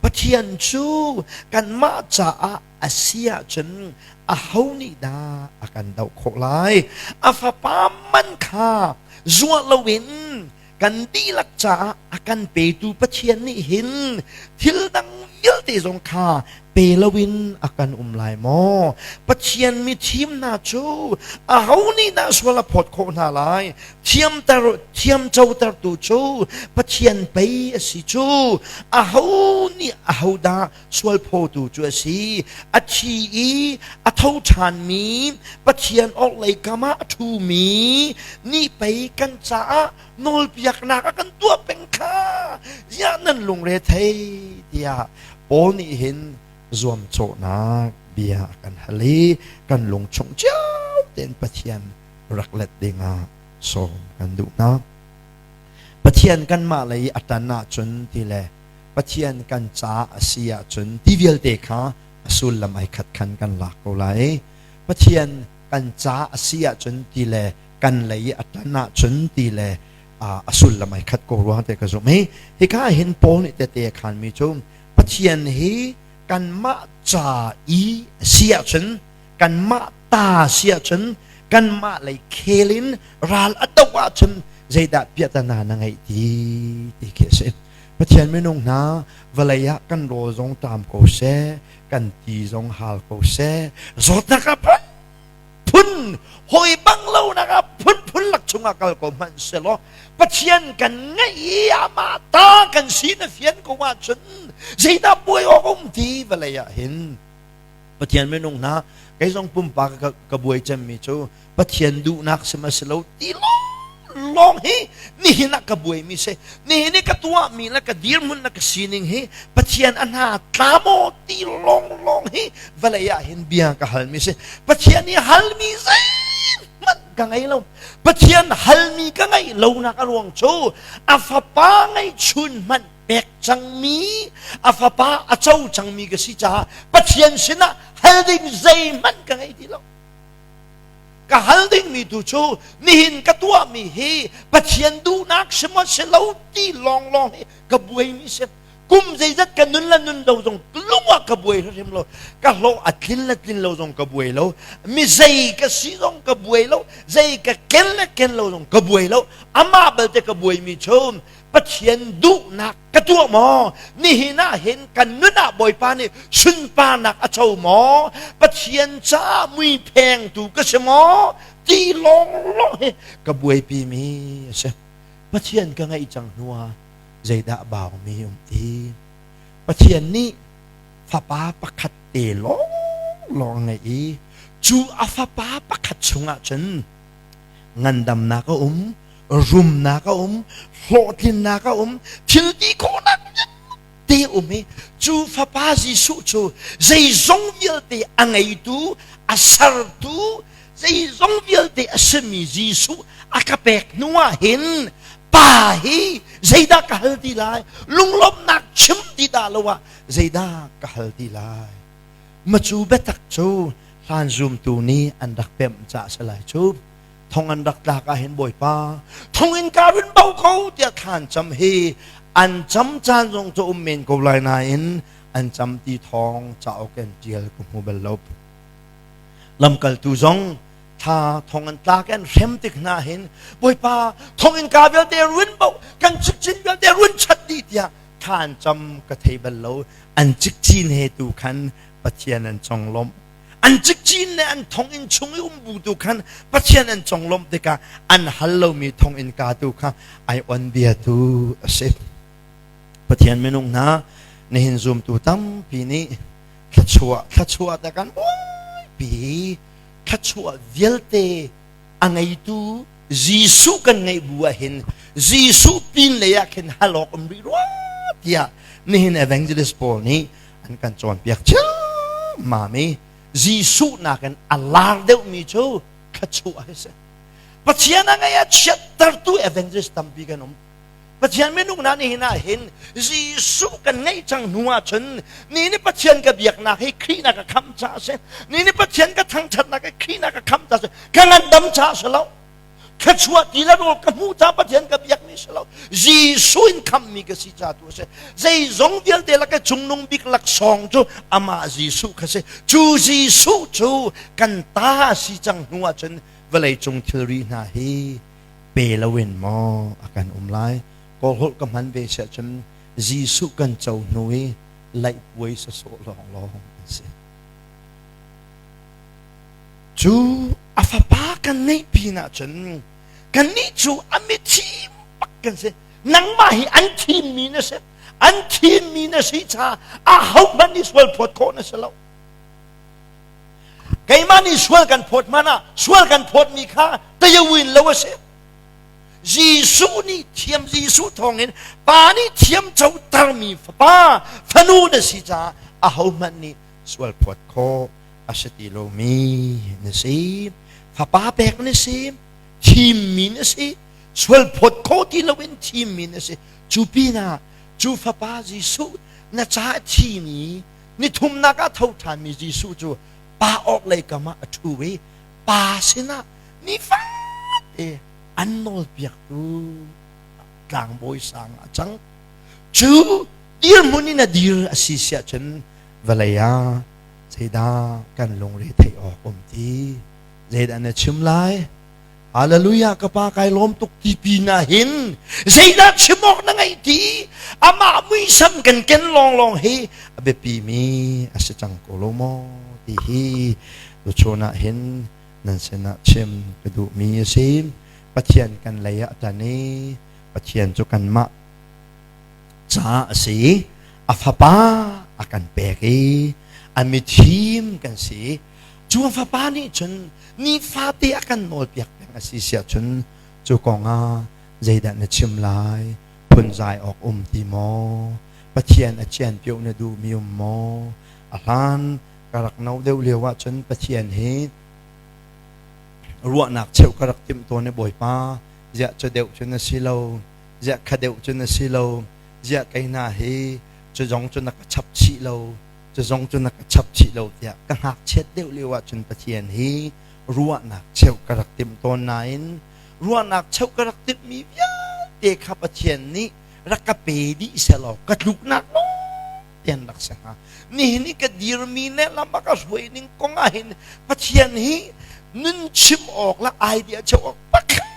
Pathian cu kanmah caah a si ahcun aho nih dah a kan doh khawh lai? A fapa man kha zuah loin kan dihlak caah a kan petu Pathian nih hin thil dang vialte zong kha pe loin a kan um lai maw? Pathian mithim hna cu aho nih dah sual a phawt khawh hna lai? Thiamter thiamcotertu cu Pathian pei a si cu. Aho nih aho dah sualphawtu cu a si? A thi i a tho ṭhanmi Pathian orhlei kam ah a ṭhumi nih pei kan caah nawlpiaknak a kan tuah peng kha ziah nan lungre thei tiah Paul nih hin zuamcawhnak bia a kan hal i kan lungchung cio tein Pathian rak let dingah sawm kan duh hna. Pathian kanmah lei a ṭan ahcun ti le Pathian kan ca a si ahcun ti vialte kha a sullam ai khat khan kan lak ko lai. Pathian kan ca a si ahcun ti le kan lei i a ṭan ahcun ti le a sullam ai khat ko ruang te ka zumh. Hi hika hin Paul nih tete a khanmi cu Pathian hi kanmah ca i a si ahcun kanmah ta si ahcun kanmah lei khel in ral a doh ahcun zeidah piahtana na ngeih ti ti khi a si. Pathian minung hna vawlei ah kan rawl zong ṭam ko seh, kan ti zong hal ko seh, zawtnak ah phun hawi bang lo nak ah phunphun lak chungah kal ko hmanh selaw Pathian kan ngeih i amah ta kan si na fian ko ahcun zeidah buai awk um ti vawlei ah hin Pathian minung hna kei zong pumpak ka buai cemmi cu Pathian duhnak si ma si lo ti lo. lawng hi nihin ah ka buaimi si. Nihin i ka tuahmi le ka dirhmun le ka sining hi Pathian a hna tla maw ti lawnglawng hi vawlei ah hin bia ka halmi si. Pathian i halmi zeihmanh ka ngei lo. Pathian halmi ka ngeih lonak a ruang cu a fapa ngeihchun hmanh pek cangmi, a fapa a co cangmi ka si caah Pathian sinah hal ding zeihmanh ka ngei ti lo. Ka hal dingmi tu cu nihin ka tuahmi hi Pathian duhnak si maw si lo ti lawnglawng hi ka buaimi si. Kum zeizat ka nun le nun lo zong lung ah ka buai hrim lo. Ka hlawh a tlin le tlin lo zong ka buai lo. Mi zei ka si zong ka buai lo. Zei ka ken le ken lo zong ka buai lo. Amah balte ka buaimi cu Pathian duhnak ka tuah maw? Nihin ah hin kan nun ah Bawipa nih sunparnak a co maw? Pathian caah mui phengtu ka si maw? Ti lawnglawng hi ka buaipi mi a si. Pathian ka ngeih cang hnu ah zeidah baumi um ti? Pathian nih fapa pakhat te lawnglawng a ngeih i cu a fapa pakhat chungah cun ngandamnak a um, rumnak a um, hlawhtlinnak a um, thil ti khawhnak vialte um i cu fapa Jesuh cu zeizong vialte a ngeitu, a sertu, zeizong vialte a simi Jesuh a ka pek hnu ah hin pa hi zeidah ka hal ti lai? Lunglawmhnak chim ti dah lo ah zeidah ka hal ti lai? Macu biatak cu hlan zumtu nih an rak pemh caah si lai cu. Thong an rak tlak ah hin Bawipa thong in ka run bo ko tiah thlan cam hi an cam caan zong cu um men ko lai nain an cam ti thawng cauk in tial ka hmu bal lo. Lamkaltu zong thla thong an tlak an hrem tik hna hin Bawipa thong in ka vialte run bo kan cikcin vialte run chat dih tiah thla an cam ka thei bal lo. An cikcin he tu khan Pathian an conglawmh. An cikcin le an thonginn chung i um bu tu khan Pathian an conglawmh tikah an hal lomi thonginn ka tu kha ai on bia tu a si. Pathian minung hna nihin zumtu tampi nih thluachuah thluachuah te kan buaipi thluachuah vialte a ngeitu Jesuh kan ngeih bu ah hin Jesuh pin lei ah khin hal awk um rih rua tiah nihin evangelist pawl nih an kan cawnpiak ciammam i Jesuh nakin a lar deuhmi cu thluachuah hi si. Pathian a ngei a chiattertu evangelist tampi kan um. Pathian minung hna nih hin ah hin Jesuh kan ngeih cang hnu ahcun ni nih Pathian ka biaknak hi Khrih na ka khamh caah a si. Ni nih Pathian ka thangṭhatnak hi Khrih na ka khamh caah a si. Ka ngandam caah a si lo. Thluachuah ti le rawl ka hmuh ca Pathian ka biakmi si lo. Jesuh in khamhmi ka si ca tu a si. Zeizong vialte lak i cungnung bik laksawng cu amah Jesuh kha si. Cu Jesuh cu kan ta a si cang hnu ahcun vawleicung thilri hna hi pe loin maw a kan um lai. Kawlholh ka hman ve siah cun Jesuh kan co hnu i laihpuai sawsawh lawnglawng an si. Cu a fapa kan ngeih pin ahcun kannih cu a mithim bak kan si. Nangmah hi an thimmi na si. An thimmi na si caah ahohmanh nih sual phawt khawh na si lo. Keimah nih sual kan phawt hmanh ah sual kan phawtmi kha tayawin lo a si. Jesuh nih thiam Jesuh thawngin Pa nih thiam cotermi fapa fanu na si caah ahohmanh nih sual phawt khawh a si ti lomi na si. Fapa pek na si, thimmi na si, sual phawt khawh ti loin thimmi na si. Cu pinah cu fapa Jesuh na caah thimi nithumnak ah tho ṭhanmi Jesuh cu pa awk lei kam ah a ṭhu i pa sinah nifate an nawlpiaktu tlangbawi sang a cang. Cu dirhmun in a dir a si siah cun vawlei ah zeidah kan lungre theih awk um ti? Zeidah na chim lai? Hallelujah ka pa kai lawm tuk ti pin ah hin zeidah chim awk na ngeih ti? Amah muisam kan ken lawnglawng hi a biapi mi a si cang ko lo maw ti hi tuchun ah hin nan sinah chim ka duhmi a si. Pathian kan lei ah ṭan i Pathian cu kanmah caah a si. A fapa a kan pek i a mithim kan si. Cu a fapa nih cun nifate a kan nawlpiak peng a si siah cun Cu kong ah zeidah na chim lai? Phunzai awk um ti maw? Pathian a cianpioh na duhmi um maw? A hlan ka rak no deuh lio ahcun Pathian hi ruahnak cheuh ka rak timh tawn i Bawipa ziah cu deuh cu na si lo, ziah kha deuh cu na si lo, ziah kei hna hi cu zong cu na ka chap chih lo, cu zong cu na ka chap chih lo tiah ka ngakchiat deuh lio ahcun Pathian hi ruahnak cheuh ka rak timh tawn nain ruahnak cheuh ka rak timhmi vialte kha Pathian nih rak ka pe dih sehlaw ka tluknak tian rak si hnga. Nihin i ka dirmi le lam a ka hruai ning kong ah hin Pathian hi nun chim awk le idea cheuh awk pakhat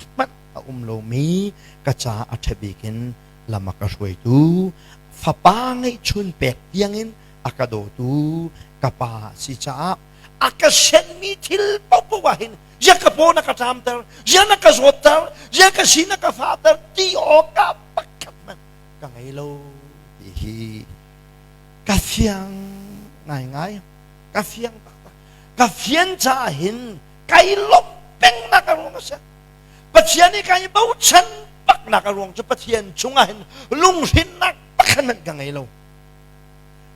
hmanh a um lomi ka ca a ṭha bik in lam a ka hruaitu fapa ngeihchun pek tiangin a ka dawtu ka pa si caah a ka senmi thil paohpaoh ah hin zia ka paw na ka ṭamter zia na ka zawtter zia ka si na ka fahter ti awkah pakhat hmanh ka ngei lo ti hi ka fiang ngaingai ka fiang taktak ka fian caah hin kai lawmh pengnak a ruang a si Pathian i kai bochan baknak a ruang cu Pathian chungah hin lunghrinnak pakhat hmanh ka ngei lo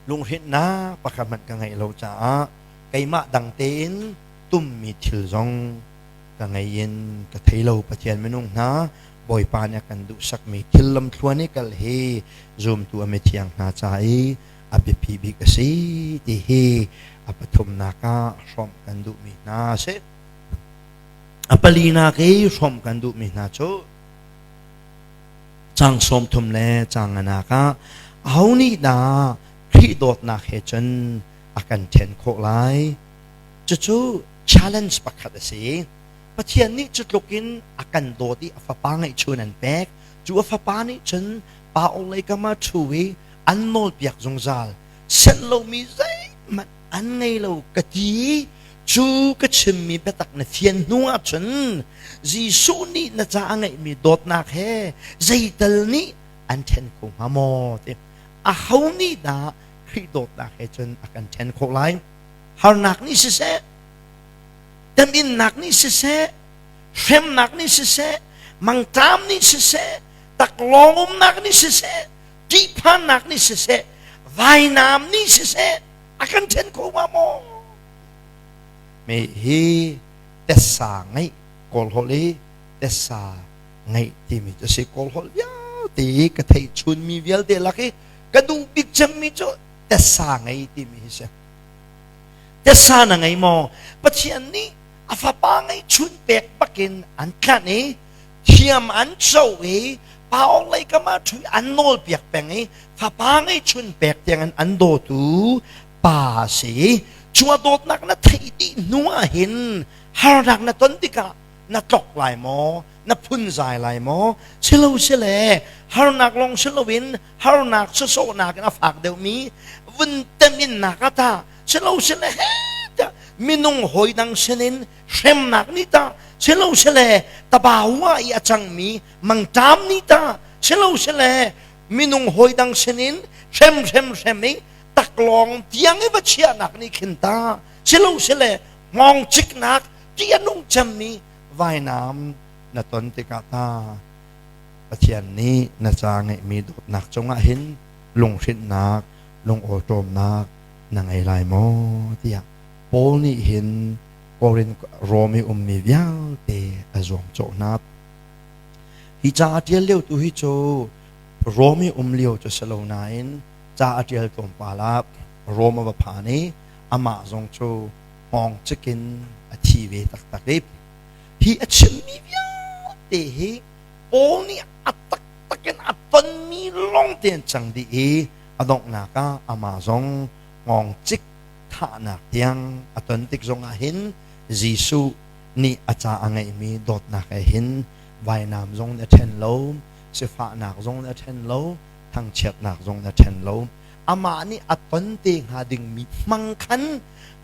lunghrinnak pakhat hmanh ka ngeih lo caah keimah dang tein tummi thil zong ka ngei in ka thei lo. Pathian minung hna Bawipa nih a kan duhsakmi thil lamthluan i kal hi zumtu a mithiang hna ca i a biapi bik a si ti hi a pathumnak ah hrawmh kan duhmi hna a si. A palinak i hrawmh kan duhmi hna cu cang 30 le cang nganak ah aho nih dah Khrih dawtnak he cun a kan ṭhen khawh lai? Cucu challenge pakhat a si. Pathian nih cu tluk in a kan dawt i a fapa ngeihchun an pek. Cu a fapa nih cun pa lei kam ah ṭhu i an nawlpiak zungzal. Senh lomi zeihmanh an ngei lo ka ti. Cu ka chimmi biatak na fian hnu ahcun Jesuh nih na ca a ngeihmi dawtnak he zeital nih an ṭhen kho hnga maw ti. Aho nih dah Khrih dawtnak he cun a kan ṭhen khawh lai? Harnak nih siseh, teminnak nih siseh, hremnak nih siseh, mangṭam nih siseh, taklawng umnak nih siseh, ṭihphannak nih siseh, vainam nih siseh, a kan ṭhen kho hnga maw? Me hi tessa ngeih Kawl holh i tessa ngeih timi cu si Kawl holh vialte i ka theih chunmi vialte lak i ka duh bik cemmi cu tessa ngei timi hi si. Tessa na ngei maw? Pathian nih a fapa ngeihchun pek bakin an tlanh i thiam an co i pa lei kam ah ṭhu an nawl piak peng i fapa ngeihchun pek tiangin an dawtu pa a si. Cu a dawtnak na theih dih hnu ah hin harnak na ton tikah na tlok lai maw? Na phunzai lai maw? Silo sile harnak lawng si loin harnak sawsawhnak in a fak deuhmi vun teminnak ah tah silo sile he tiah minung hawi dang sinin hremnak nih tah silo sile tabawa i a cangmi mangṭam nih tah silo sile minung hawi dang sinin hrem hrem hrem i taklawng tiang i va chiahnak nih khin ta silo sile hngawng ciknak ti a nung cemmi vainam na ton tikah ta Pathian nih na ca ngeihmi dawtnak cungah hin lunghrinhnak, lungawṭawmnak na ngei lai maw tiah Paul nih hin Korin Rom i ummi vialte a zuamcawh hna. Hi ca a ṭial lio tu hi cu Rom i um lio cu si lo nain ca a ṭial tlawmpal ah Rom a va phan i amah zong cu hngawng cik in a thi ve taktak i hi a chimmi vialte hi Paul nih a taktak in a tonmi lawng te an cang dih i a donghnak ah amah zong hngawngcik thahnak tiang a ton tik zongah hin Jesuh nih a ca a ngeihmi dawtnak he hin vainam zong nih a ṭhen lo, sifahnak zong nih a ṭhen lo, thangchiatnak zong nih a ṭhen lo. Amah nih a ton te hnga dingmi hmang khan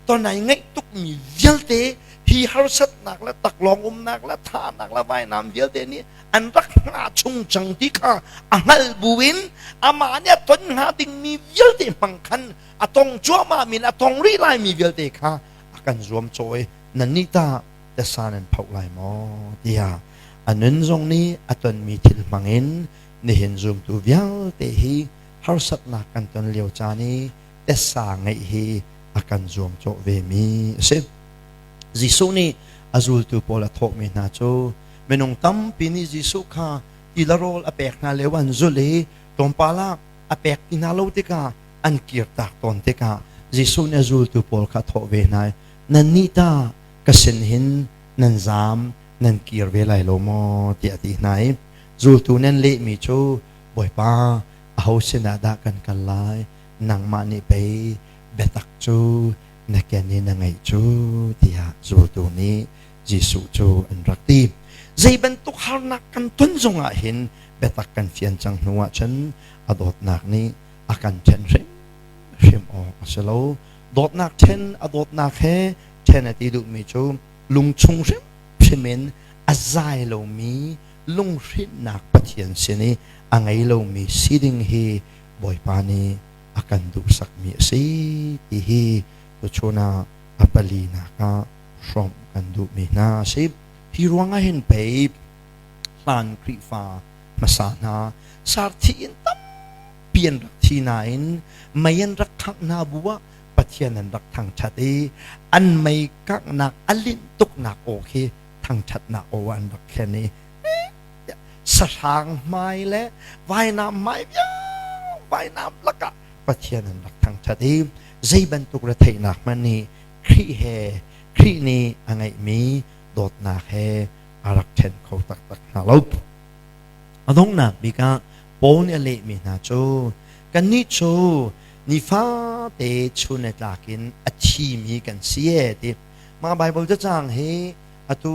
ton ai ngaih tukmi vialte hi harsatnak le taklawng umnak le thahnak le vainam vialte nih an rak hngah chung cang ti kha a hngalh buin amah nih a ton hnga dingmi vialte hmang khan a tong cuahmah min a tong rih laimi vialte kha a kan zuam cawi nan nih tah tasa nan phoh lai maw tiah. A nun zong nih a tonmi thil hmangin nihin zumtu vialte hi harsatnak kan ton lio caan i tessa ngeih hi a kan zuamcawh vemi a si. Jesuh nih a zultu pawl a thawhmi hna cu minung tampi nih Jesuh kha ti le rawl a pek hna lio an zulh i tlawmpal ah a pek ti hna lo tikah an kirtak tawn tikah Jesuh nih a zultu pawl kha a thawh ve hna i nannih ta ka sin hin nan zaam nan kir ve lai lo maw tiah a ti hna i zultu nih an lehmi cu Bawipa aho sinah dah kan kal lai nangmah nih pei biatak cu na ken i na ngeih cu tiah zultu nih Jesuh cu an rak ti. Zei bantuk harnak kan ton zongah hin biatak kan fian cang hnu ahcun a dawtnak nih a kan ṭhen hrimhrim awk a si lo. Dawtnak ṭhen a dawtnak he ṭhen a ti duhmi cu lungchung hrimhrim in a zai lomi lunghrinnak Pathian sin i a ngei lomi si ding hi Bawipa nih a kan duhsakmi a si ti hi tuchun ah a palinak ah hrawmh kan duhmi hna a si. Hi ruangah hin pei hlan Khrihfa hmasa hna sarthi in tampi an rak thi nain mei an rak khangh hna bu ah Pathian an rak thangṭhat i an mei kanghnak a linh tuknak aw khi thangṭhatnak aw an rak thlen i sahrang hmai le vainam hmai vainam lakah Pathian an rak thangṭhat i zei bantuk retheihnak hmanh nih Khrih he Khrih nih a ngeihmi dawtnak he a rak ṭhen kho taktak hna lo. A donghnak bik ah Paul nih a lehmi hna cu kannih cu nifate chun le tlak in a thimi kan si e ti. Mah Baibal cacang hi atu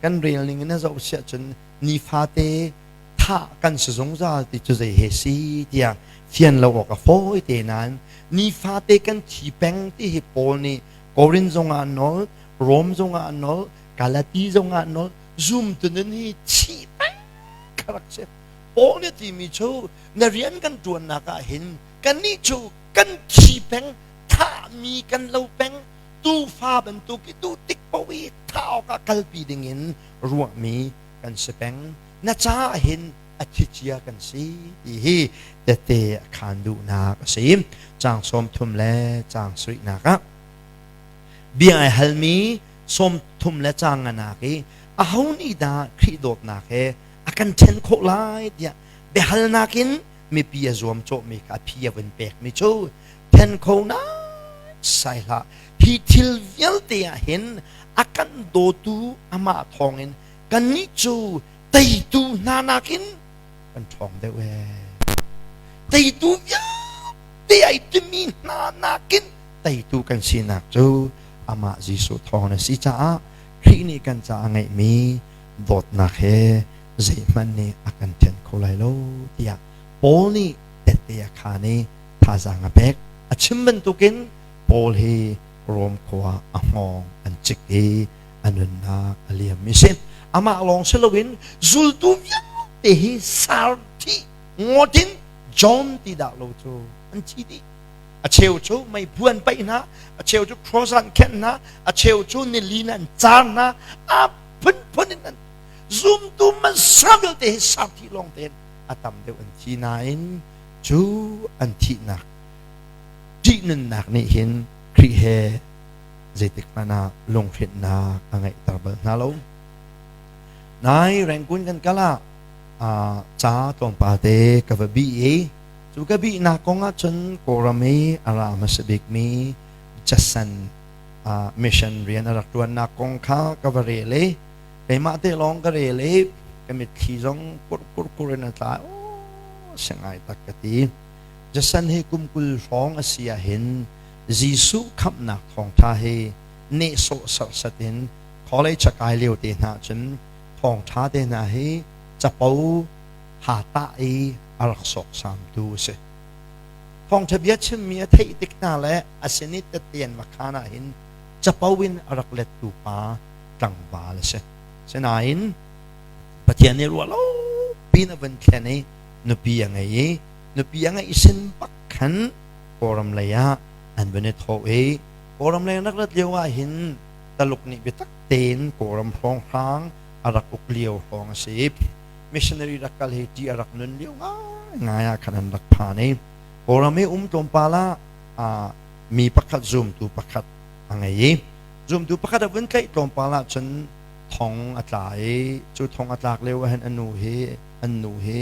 kan rel ning in a zoh siah cun nifate thah kan si zungzal ti cu zei he si tiah fian lo awk a fawi te nain nifate kan thi peng ti hi Paul nih Korin zongah an nawl, Rom zongah an nawl, Galati zongah an nawl, zumtu nun hi thi peng kha rak si. Paul nih a timi cu na rian kan ṭuannak ah hin kannih cu kan thi peng, thahmi kan lo peng, tuufa bantuk i duh tik paoh i thah awkah kalpi dingin ruahmi kan si peng. Na caah hin a thicia kan si ti hi tete a khaan duhnak a si. Caang 30 le caang sarihnak ah bia ai halmi 30 le caang nganak i aho nih dah Khrih dawtnak he a kan ṭhen khawh lai tiah biahalnak in mipi a zuamcawhmi kha a phi a vun pekmi cu then kho sai hlah. Hi thil vialte ah hin a kan dawtu amah thawngin kannih cu teitu hna nakin kan ṭhawng deuh ee. Teitu vialte ai timi hna nakin teitu kan sinak cu amah Jesuh thawng a si caah Khrih nih kan caah ngeihmi dawtnak he zeihmanh nih a kan ṭhen kho lai lo tiah Paul nih tette a khaan i thazaang a pek. A chim bantukin Paul hi Rom khua a hngawng an cik i a nunnak a liammi si. Amah lawng si loin zultu vialte hi sarthi ngawt in John ti dah lo cu an thi dih. A cheu cu meiphu an paih hna, a cheu cu cross an khenh hna, a cheu cu nili in an car hna, a phunphun in an zumtu hmasa vialte hi sarthi lawng tein a tam deuh an thi nain cu an thihnak ṭihnunnak nih hin Khrih he zeitik hmanh ah lunghrinhnak a ngeihter bal hna lo. Nai Rangoon kan kal ah ca tlawmpal te ka va bih i cu ka bihnak kong ah cun Kawlram i a ra hmasa bikmi Jason mission rian a rak ṭuannak kong kha ka va rel i keimah te lawng ka rel i ka mitthli zong kur kur kur in a tla. Aw si ngai tak ka ti. Jason hi kum 20 hrawng a si ahhin Jesuh khamhnak thawngṭha hi nehsawh serhsat in college a kai lio te hna cun thawngṭha te hna hi capo ha tah i a rak sawksamtu a si. Thawngṭha bia chimmi a theih tik hna le a sin i tette an va khaan ahhin capo in a rak lettu pa tlangval a si. Sinain Pathian nih ruah lo piin a vun thlen i nupi a ngei i nupi a ngeih sin bak khan Kawlram lei ah an vun i thawh i Kawlram lei an rak rat lio ah hin Taluk nih biatak tein Kawlram hrawnghrang a rak uk lio hrawng a si. Missionary rak kal hi ṭih a rak nun lio ngaingai ah khan an rak phan i Kawlram i um tlawmpal ah mi pakhat zumtu pakhat a ngei i zumtu pakhat a vun tlaih tlawmpal ahcun thong a tla i cu thong a tlak lio ahhin a nu hi an nu hi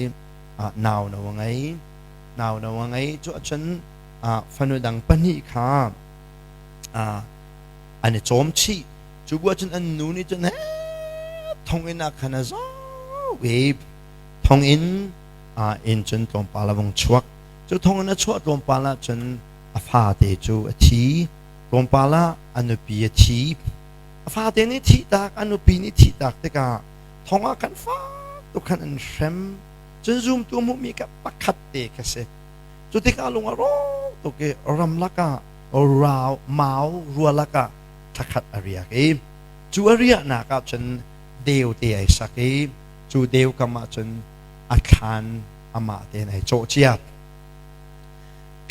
nau no a ngei. Nau no a ngei. Cu ahcun fanu dang pahnih kha an i cawm chih. Cu bu ahcun an nu nih cun thonginn ah khan a zoh i thonginn in cun tlawmpal a vung chuak. Cu thonginn a chuah tlawmpal ahcun a fate cu a thi. Tlawmpal ah a nupi a thi. A fate nih thihtak, a nupi nih thihtak tikah thong ah khan fak tuk khan an hrem. Cun zumtu hmuhmi kha pakhat te kha si. Cu tikah lung a rawk tuk i ramlak ah rau mau rualak ah thlakhat a riak i cu a riahnak ah cun deu te ai sak i cu deu kam ah cun a thlan amah tein ai cawh cia.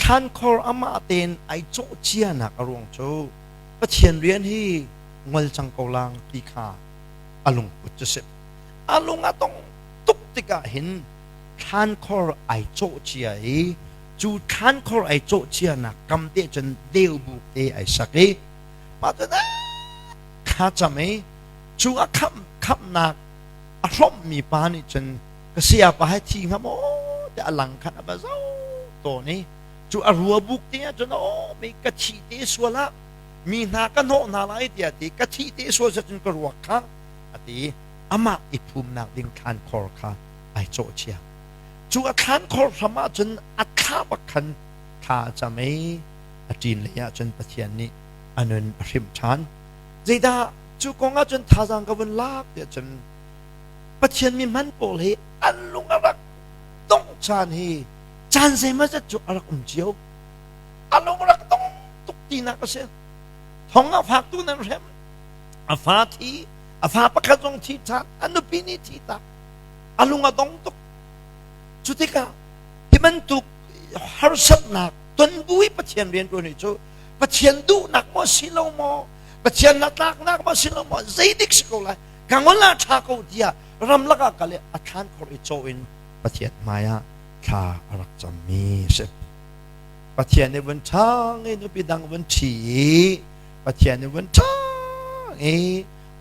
Thlankhor amah tein ai cawh cianak a ruang cu Pathian rian hi ngol cang ko lang ti kha a lungput cu si. A lung a dong tuk tikah hin thlankhor ai cawh cia i cu thlankhor ai cawh cianak kam te cun deubuk te ai sak i mah cu thla cam i cu a khamh khamhnak a hrawmhmi pa nih cun ka sayapa he thi hnga maw tiah a lang khan a va zoh tawn i cu a rua buk te ah cun aw mi ka thi te sual ah mi hna ka hnawh hna lai tiah ti ka thi te sual cun ka ruak kha a ti amah i phumnak ding thlankhor kha ai cawh cia. Cu a thlankhor hram ah cun a thla bak khan thla a cam i a ṭin lei ah cun Pathian nih a nun a hrimh ṭhan. Zeidah cu kong ah cun thazaang ka vun lak tiah cun Pathian mi hman pawl hi an lung a rak dongh caan hi caan zeimawzat cu a rak um cio. A lung a rak dong tuk tinak a si. Thong a faktu nan hrem, a fa thi, a fa pakhat zong thi ṭhan, a nupi nih thi tak. A lung a dong tuk. Cu tikah hi bantuk harsatnak ton bu i Pathian rianṭuan hi cu Pathian duhnak maw si lo maw Pathian hnatlaknak maw si lo maw zeidik si ko lai ka ngol ah ṭha ko tiah ramlak ah kal i a thlan khor i caw in Pathian hmai ah thla a rak cammi a si. Pathian nih vun ṭhang i nupi dang vun ṭhi i Pathian nih vun ṭhang i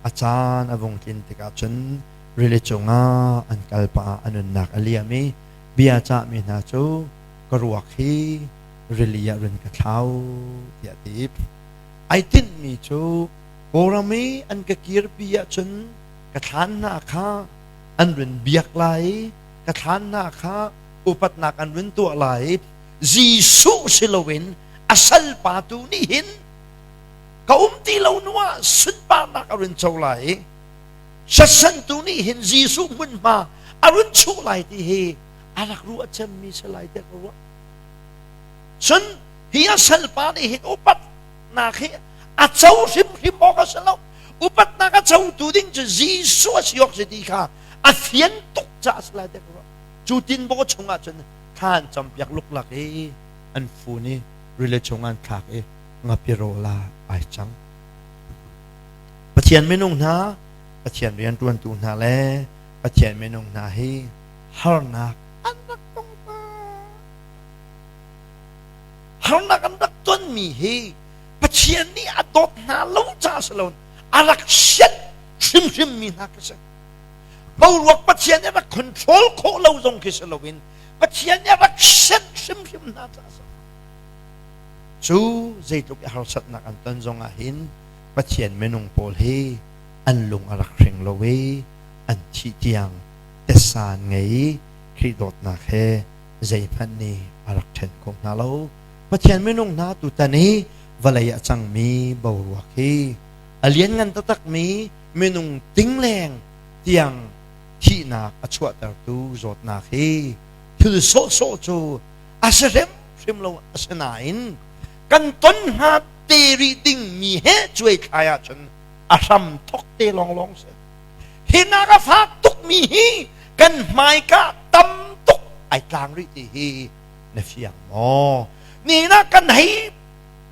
a caan a vung tlin tikah cun rili cungah an kal pah ah a nunnak a liam i bia cahmi hna cu ka ruak hi rili ah run ka thlau tiah a ti. Ai tinhmi cu Kawlram i an ka kirpi ahcun ka thlan hna kha an run biak lai i ka thlan hna kha upatnak an run tuah lai i Jesuh si loin a salpa tu nih hin ka um ti lo hnu ah sunparnak a run co lai i Sasantu nih hin Jesuh hmunhma a run chuh lai ti hi a rak ruah cemmi si lai tiah ka ruah. Cun hi a salpa nih hin upatnak hi a co hrimhrim awk a si lo. Upatnak a cotu ding cu Jesuh a si awk si ti kha a fian tuk caah a si lai tiah ka ruah. Cu tinbaw chungah cun thla an campiak luklak i an fun i rili chungah an thlak i ngapi rawl ah ai cang. Pathian minung hna, Pathian rianṭuantu hna le Pathian minung hna hi harnak an rak tong Harnak an rak tonmi hi Pathian nih a dawt hna lo caah si loin a rak sianh hrimhrimmi hna khi si. Boruak Pathian nih a rak control khawh lo zong khi si loin Pathian nih a rak sianh hrimhrim hna caah si. Cu zeitluk i harsatnak an ton zongah hin Pathian minung pawl hi an lung a rak hring lo i an thih tiang tessa an ngei i Khrih dawtnak he zeihmanh nih a rak ṭhen kho hna lo. Pathian minung hna tutan i vawlei a cangmi boruak hi a lianngan taktakmi minung tingleng tiang thihnak a chuahtertu zawtnak hi thil sawhsawh cu a si hrimhrim lo. Asinain kan ton hnga te rih dingmi he cuaithlai ahcun a hram thok te lawnglawng si. Hi nak a fak tukmi hi kan hmaika tam tuk ai tlang rih ti hi na fiang maw? Ni na kan hei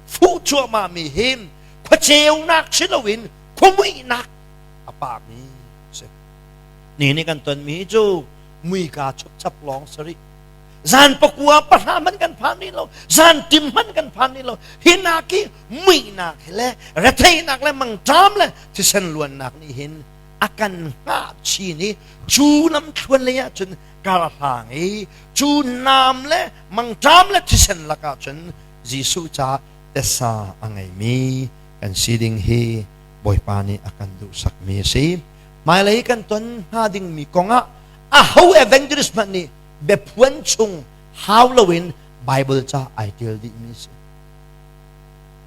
fuh cuahmah mi hi khuaceunak si loin khuamuihnak a pami si. Ni nih kan tonmi cu muika chupchap lawng sari. Zan pakua pahra man kan phan ni lo, zan tim man kan phan ni lo. Hi nak hi muihnak le retheinak le mangṭam le thisen luannak nih hin a kan hngah chin i cu lamthluan lei ah cun kar a hlang i cu nam le mangṭam le thisen lakah cun Jesuh ca tesa a ngeimi kan si ding hi Bawipa nih a kan duhsakmi a si. Hmailei kan ton hnga dingmi kongah aho evangelist hmanh nih biaphuan chung hau loin Bible ca ai ṭial dihmi a si.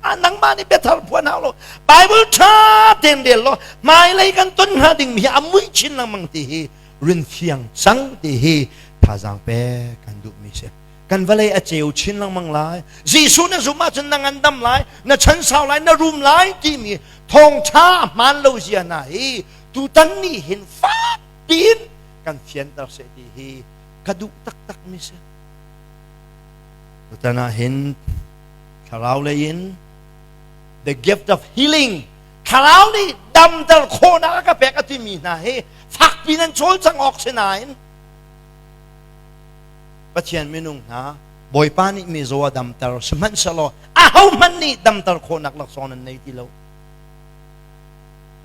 A nangmah nih biathar phuan hau lo. Bible ṭha tein rel law hmailei kan ton hnga dingmi hi a mui chin lengmang ti hi rin fiang cang ti hi thazaang pek kan duhmi si. Kan vawlei a ceu chin lengmang lai. Jesuh na zumh ahcun na ngandam lai, na chan sau lai, na rum lai timi thawngṭha a hmaan lo zia hna hi tutan nih hin fak piin kan fianter seh ti hi ka duh taktakmi si. Tutan ah hin thlarau lei in the gift of healing thlarau nih damter khawhnak a ka pek a timi hna hi fakpi nan cawlcang awk si nain Pathian minung hna Bawipa nih mizaw a damter sihmanhsehlaw ahohmanh nih damter khawhnak laksawng nan nei ti lo.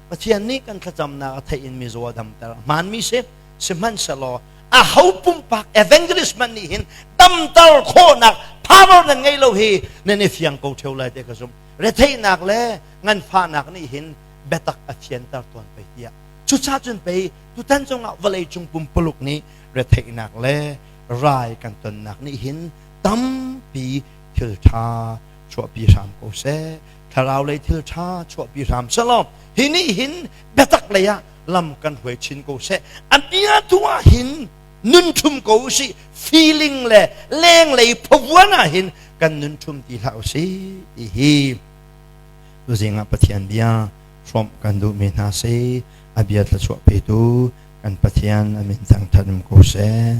Pathian nih kan thlacamnak a theih in mizaw a damter. Hmaanmi si sihmanhsehlaw aho pumpak evangelist hmanh nih hin damter khawhnak power nan ngei lo hi nan i fiang ko theo lai te ka zumh. Retheihnak le nganfahnak nih hin biatak a fianter tawn pei tiah. Cucaah cun pei tutan cungah vawlei cung pumpuluk nih retheihnak le rai kan tonnak nih hin tampi thil ṭha chuahpi hram ko seh. Thlarau lei thil ṭha chuahpi hram selaw hi nih hin biatak lei ah lam kan hruai chin ko seh. A bia tu ah hin nun ṭhum ko usih. Feeling le lenglei phavuan ah hin kan nun ṭhum ti hlah usih ti hi tuzing ah Pathian bia hrawmh kan duhmi hna si. A bia thluachuah petu kan Pathian a min thangṭhat um ko seh.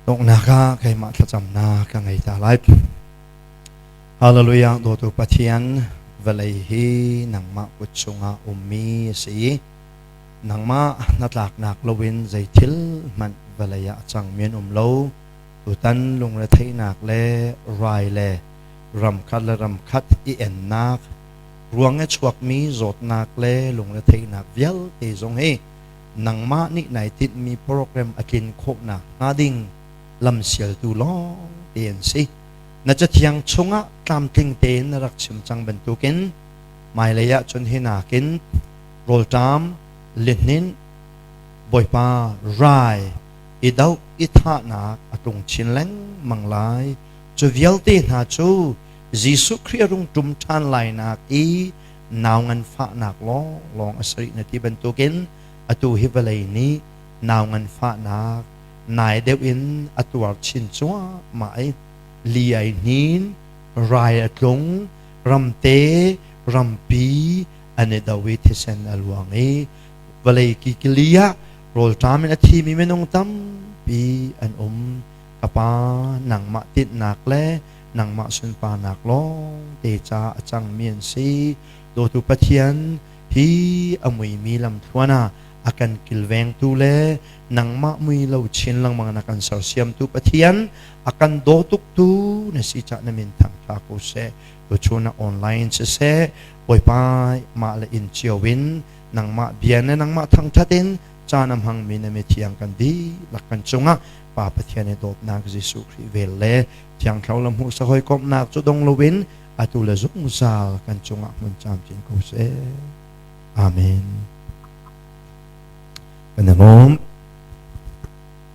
Donghnak ah keimah thlacamnak ka ngei ta lai. Hallelujah, dawtu Pathian, vawlei hi nangmah kut chungah ummi a si. Nangmah hnatlaknak loin zei thil hmanh vawlei ah a cangmi an um lo. Tutan lungretheihnak le rai le ramkhat le ramkhat i ennak ruang i chuakmi zawtnak le lungretheihnak vialte zong hi nangmah nih nai tinhmi program a tlin khawhnak hnga ding lamsialtu lawng te an si. Na cathiang chungah tlamtling tein na rak chim cang bantukin hmailei ah cun hi nakin rawlṭam, lihnin, Bawipa rai i doh i thahnak a tlung chin lengmang lai. Cu vialte hna cu Jesuh Khrih a rung ṭum ṭhan lainak i nau nganfahnak lawnglawng a si rih na ti bantukin atu hi vawlei nih nau nganfahnak nai deuh in a tuar chin cuahmah i li ai hnin, rai a tlung, ramte, rampi an i do i thisen a luang i vawlei kikili ah rawlṭam in a thimi minung tampi an um. Ka Pa, nangmah tinhnak le nangmah sunparnak lawng te ca a cangmi an si. Dawtu Pathian, hi a muimi lamthluan ah a kan kilvengtu le nangmah mui lo chin lengmang na kan sersiamtu Pathian, a kan daw tuktu na si cah na min thangṭha ko seh. Tuchun ah online siseh, Bawipa mah le inn cio in nangmah bia le nangmah thangṭhat in caan a hmangmi na mithiang kan dihlak kan cungah Pa Pathian i dawtnak Jesuh Khrih vel le Thiang Thlarau le hmuhsak hawikomhnak cu dong loin atu le zungzal kan cungah hmun camcin ko seh. Amen. Kan i lawm.